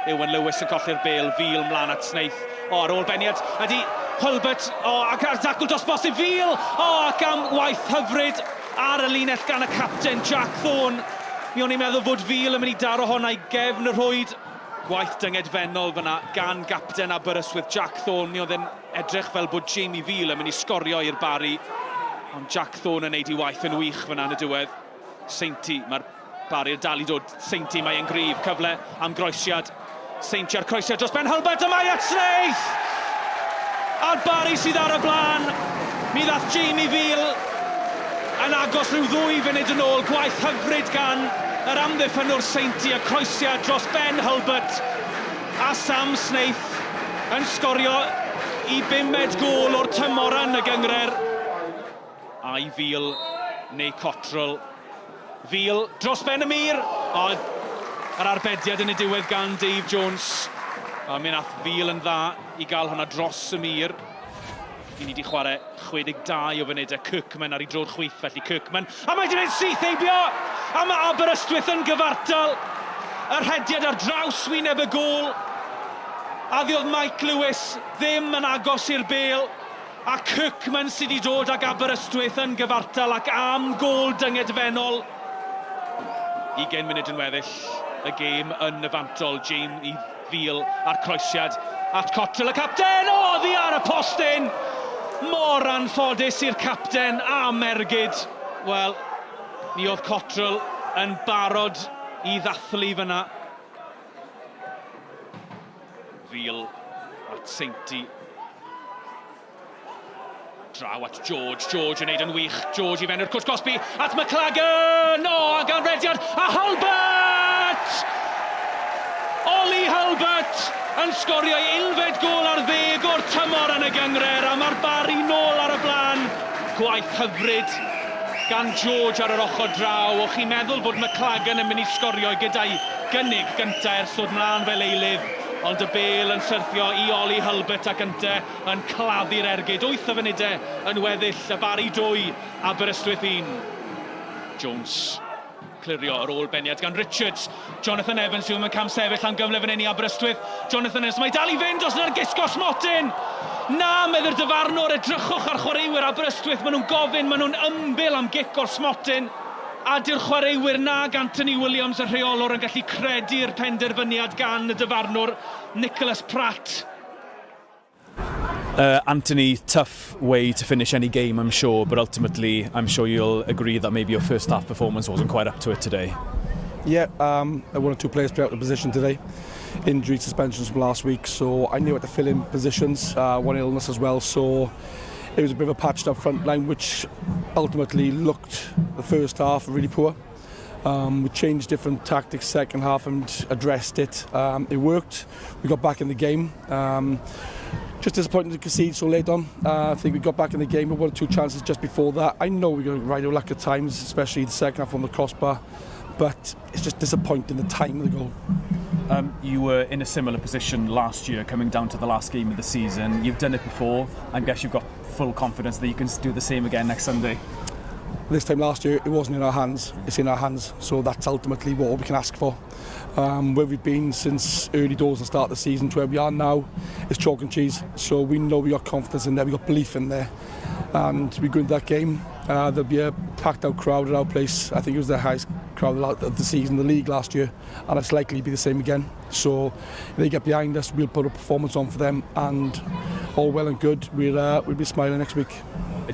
Ewan Lewis yn colli'r bêl, Veale mlaen at Snaith. O, ar ôl beniad, ydy Hulbert, o, ac ar dacl dros bosib, Veale! O, ac am waith hyfryd ar y linell gan y capten, Jack Thorne. Mi o'n i'n meddwl fod Veale yn mynd i daro honna i gefn y rhwyd. Gwaith dyngedfennol fyna gan gapten Aberystwyth, Jack Thorne. Mi oedd e'n edrych fel bod Jamie Veale yn mynd i sgorio i'r Barri, ond Jack Thorne yn neud ei waith yn wych fyna yn y diwedd. Sainty, mae'r Barri yn dal i dod. Sainty, mae e'n gryf. Cyfle am groesiad. Sainty a'r croesiad dros ben Hulbert, a mae at Snaith! A'r Barri sydd ar y blaen. Mi ddath Jamie Veale yn agos rhyw ddwy funud yn ôl. Gwaith hyfryd gan yr amddiffynnwr Sainty, y croesiad dros ben Hulbert. A Sam Snaith yn sgorio i bumed gôl o'r tymor yn y gynghrair. Ai Veale neu Cottrell? Veale dros ben y mur! O, yr arbediad yn y diwedd gan Dave Jones. A mi nath Veale yn dda i gael hwnna dros y mur. I ni wedi chwarae 62 o funudau. Kirkman ar ei droed chwith, felly Kirkman. A mae wedi mynd syth heibio! A mae Aberystwyth yn gyfartal. Y rhediad ar draws wyneb y gôl. A ddiodd Mike Lewis ddim yn agos i'r bêl. A Kirkman sydd wedi dod ag Aberystwyth yn gyfartal ac am gôl dyngedfennol. 20 munud yn weddill y gêm yn y fantol. Jamie Veale a'r croesiad at Cottrell, y capten! O, oddi ar y postyn! Mor anffodus i'r capten am ergyd. Wel, mi oedd Cottrell yn barod i ddathlu fyna. Veale at Sainty. Draw at George, George yn neud yn wych, George i fewn i'r cwrt cosbi, at McLagan! O, ac anrediad, a Hulbert! Ollie Hulbert yn sgorio ei unfed gôl ar ddeg o'r tymor yn y gynghrair, a mae'r Barri nôl ar y blaen. Gwaith hyfryd gan George ar yr ochr draw. O'ch chi'n meddwl fod McLagan yn mynd i sgorio gyda'i gynnig gynta ers dod mlaen fel eilydd, ond y bêl yn syrthio i Ollie Hulbert ac ynte yn claddu'r ergyd. Wyth o funudau yn weddill, y Barri 2, Aberystwyth 1. Jones clirio ar ôl beniad gan Richards. Jonathan Evans yw yn camsefyll am gyfle fan hyn i Aberystwyth. Jonathan Evans, mae dal i fynd os yna'r gisgo smotyn! Na, meddy'r dyfarnwr, edrychwch ar chwaraewyr Aberystwyth, maen nhw'n gofyn, maen nhw'n ymbil am gic o'r smotyn. A dyw'r chwaraewyr nag Anthony Williams y rheolwr yn gallu credu'r penderfyniad gan y dyfarnwr Nicholas Pratt. Anthony, tough way to finish any game, I'm sure, but ultimately, I'm sure you'll agree that maybe your first half performance wasn't quite up to it today. Yeah, one or two players play out of position today. Injury suspensions from last week, so I knew how to fill in positions, one illness as well, so it was a bit of a patched up front line, which ultimately looked the first half really poor. We changed different tactics second half and addressed it. It worked. We got back in the game. Just disappointed to concede so late on. I think we got back in the game with one or two chances just before that. I know we got right of luck at times, especially the second half on the crossbar, but it's just disappointing the time of the goal. You were in a similar position last year, coming down to the last game of the season. You've done it before. I guess you've got full confidence that you can do the same again next Sunday. This time last year, it wasn't in our hands. It's in our hands. So that's ultimately what we can ask for. Where we've been since early doors and start of the season to where we are now is chalk and cheese. So we know we got confidence in there, we got belief in there. And we go into that game, there'll be a packed out crowd at our place. I think it was the highest crowd of the season, the league last year, and it's likely to be the same again. So if they get behind us, we'll put a performance on for them, and all well and good, we'll be smiling next week.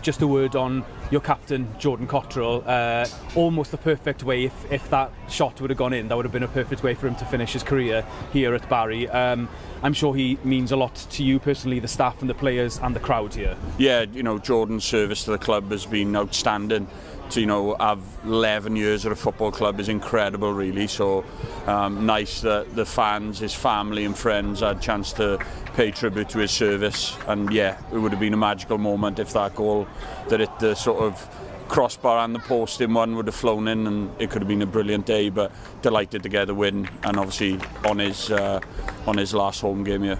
Just a word on your captain, Jordan Cottrell. Almost the perfect way, if that shot would have gone in, that would have been a perfect way for him to finish his career here at Barry. I'm sure he means a lot to you personally, the staff and the players and the crowd here. Yeah, Jordan's service to the club has been outstanding. To have 11 years at a football club is incredible, really. So nice that the fans, his family and friends had a chance to pay tribute to his service. And it would have been a magical moment if that goal that hit the sort of crossbar and the post in one would have flown in, and it could have been a brilliant day. But delighted to get the win, and obviously on his last home game here.